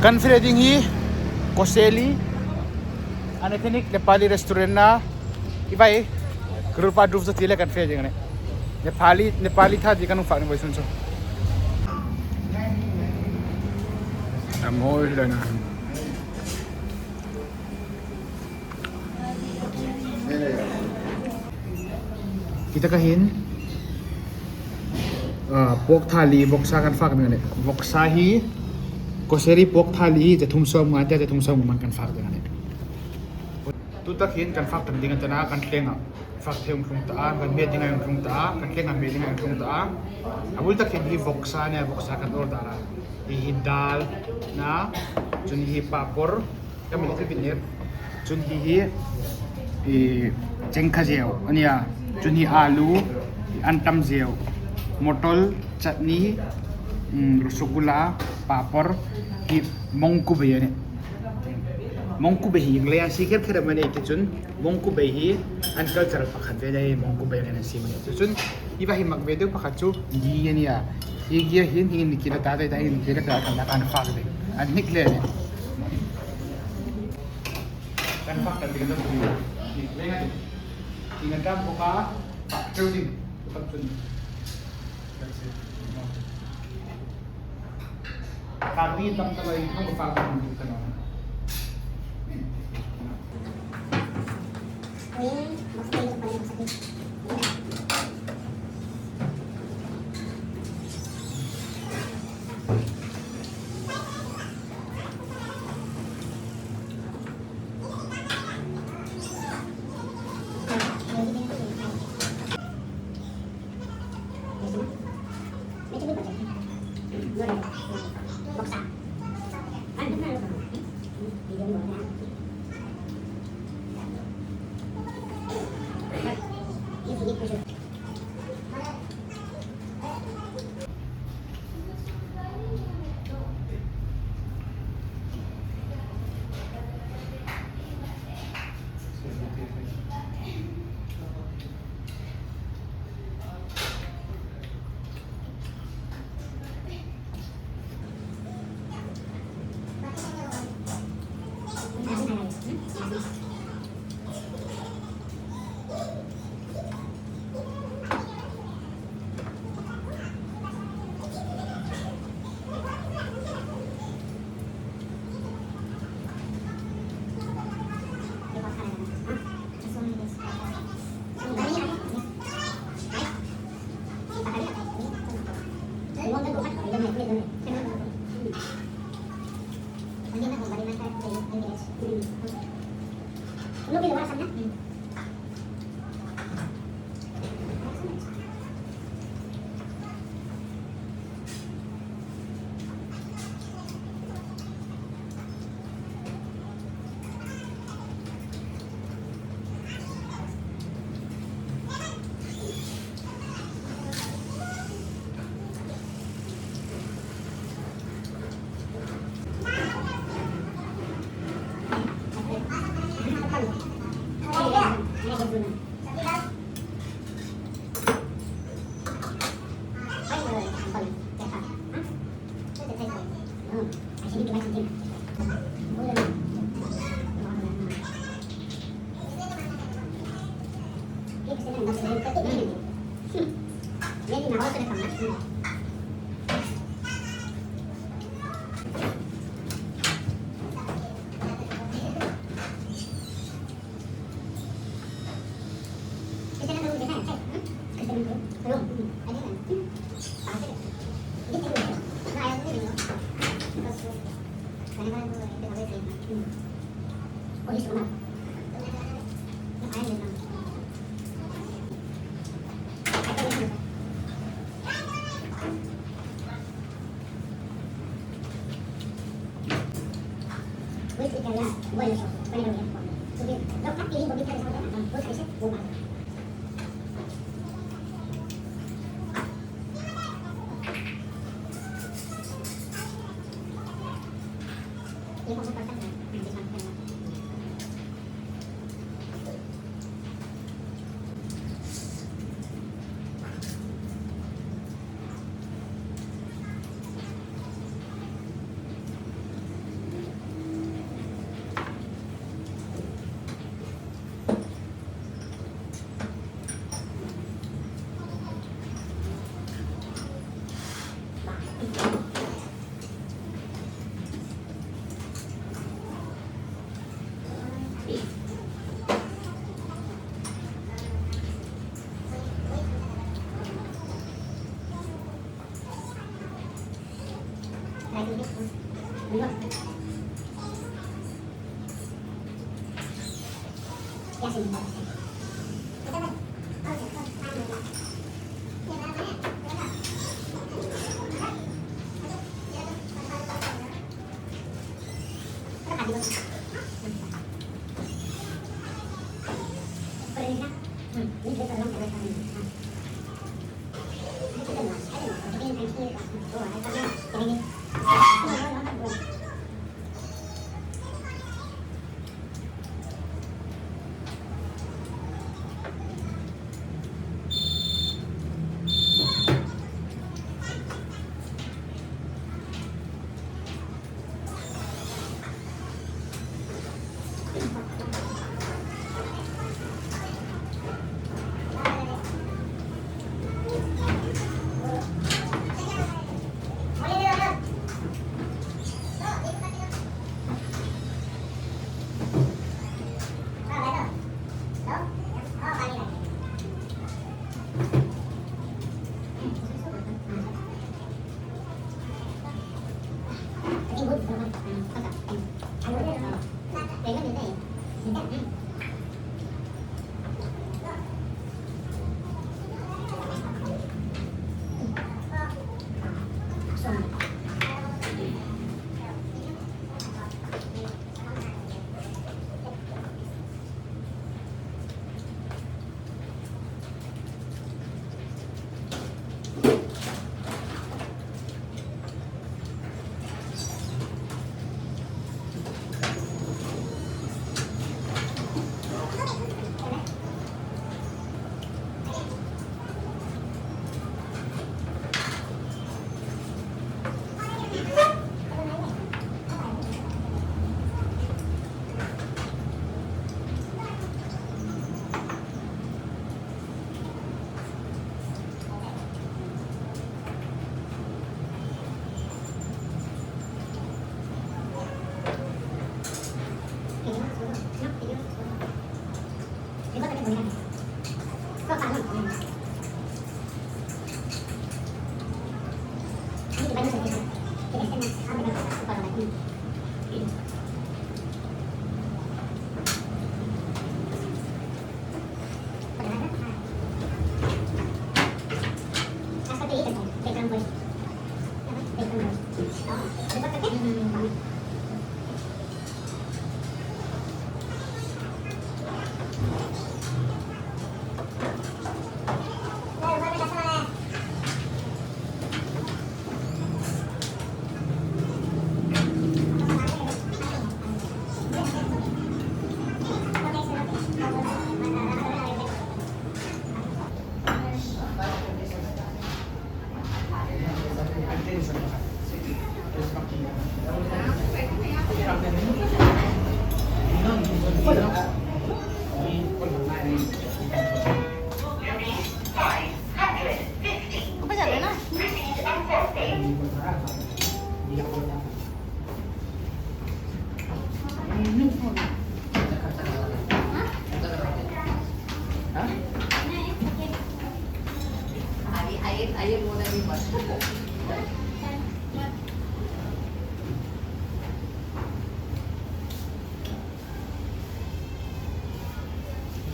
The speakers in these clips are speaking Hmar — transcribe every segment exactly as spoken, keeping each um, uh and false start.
Kan fe ding hi Koseli, an ethnic Nepali restaurant a. Hi vai, group a duf zo ti le kan fe ding a nih. Nepali, Nepali tha ti kan fak ni vai sun so. Am hoi le na. Hi taka hin, ah, pork thali voksa kan fak ding a nih. Voksa hi, Koseli pork thali hi, za thum sawmnga te, za thum sawmnga man kan fak ding a nih. Tu tak hin kan fak ding a ta na, kan thleng a fak thei um tlung ta a, kan hmet ding a um tlung ta a, kan thleng a hmet ding a um tlung ta a. A bul tak hin hi voksa a nih, voksa kan order a. Hi hi dal a na, chun hi papor, Ka mi le ka bin ner. Chun hi hi, i, chengkha zeu a nih a. Chun hi alu, i, an tam zeu. Motol, chutney, mm, rasgulla, papor, hi mongkubei a nih. Mongkubei hi English a sie kher kher a ni ti chun, mongkubei hi an culture pakhat ve a nih, mongkubei kan siem a nih. Chu chun, hi va hi mak ve deu pakhat chu, ghee a nih a. Hi ghee hin, hin kila ta, ta, ta, hin kila ta, kan, kan fak ve. An hnik le nih. Kan fak ta ding a tum. Ni, lenga ding. Ding a tam bawk a, fak teu ding. Fak chun. That's it. Fak ni tam tam ai, thong fak tam ding kan.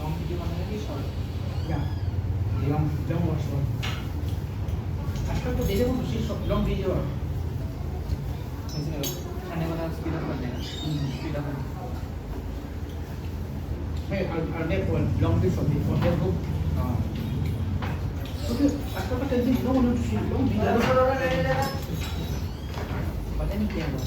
Long video বানালে কি short? Yeah. Long, long or short? আজকাল তো দেখে কোনো বেশি short, long video আর। ऐसे खाने वाला speed up कर देना। হুম। Speed up। Hey, I'll, I'll make one long video for me, for Facebook. हाँ। क्योंकि आजकल का trending long, long video। पता नहीं क्या हुआ।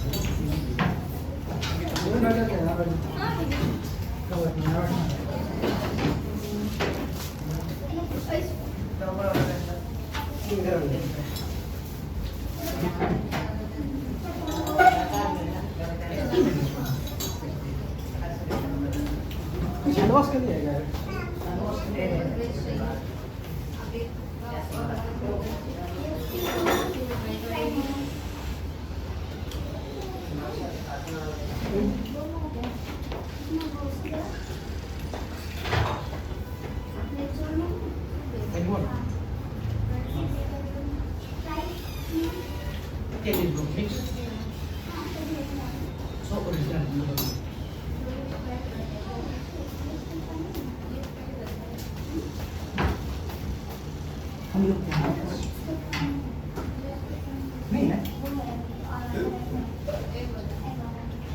Can you mix? नहीं है।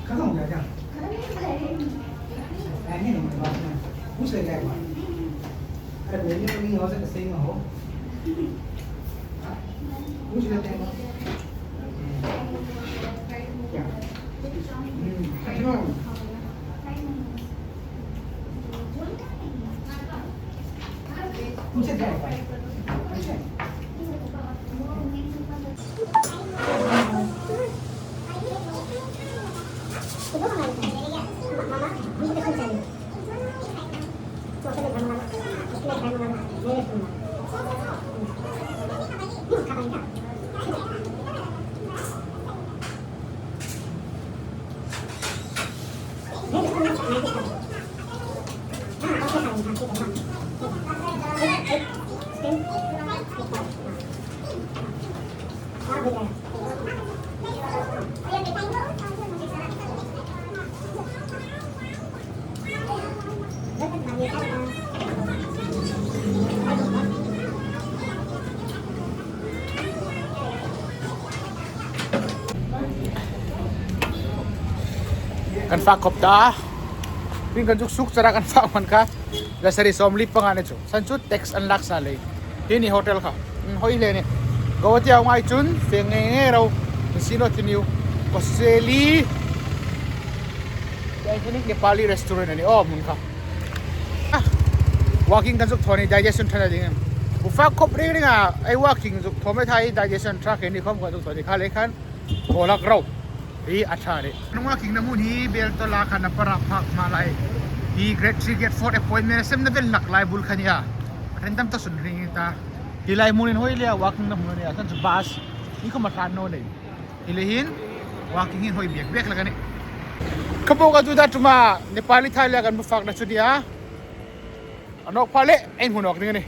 खत्म हो गया क्या? नहीं, नहीं, नहीं, नहीं। पूछ ले क्या एक बार। अरे, मेरे को नहीं हो सकता, सही में हो। हाँ? पूछ लेते हैं। क्या? हम्म, अच्छा। पूछे क्या है? पूछे? Kan fak khop ta. Tin kan zuk suk chara kan fak man kha. Za sari sawmli panga ni chu. San chu tax an lak sa lei. Hi ni hotel kha. Hmm, hoi le ni. Go ti au ngai chun, fe nge nge ro. Sino tiniu. Koseli. Ai, huni Nepali restaurant a ni. Oh, mun kha. Ah, walking kan zuk thaw ni digestion ṭha ding. U fak khop ring ring a, ai walking zuk thaw mai thei digestion ṭha ke ni khom kan zuk thaw ni kha le khan. Kholak ro. Hi a ṭha le. Nung walking na mun hi bel to la khan a para phak ma lai. Hi grade three, grade four appointment sem na vel lak lai bul kha ni a. Ren tam ta sun ring ta. Hi lai mun in hoi le walking na mun ni a. Kan chu bus. Ni khom a ṭha naw le. Hi le hin, walking hin hoi bek bek la ka ni. Ka bo ka tu da tuma, Nepali thai le kan bu fak na chu dia. Anok pha le, en hu nok ding ni.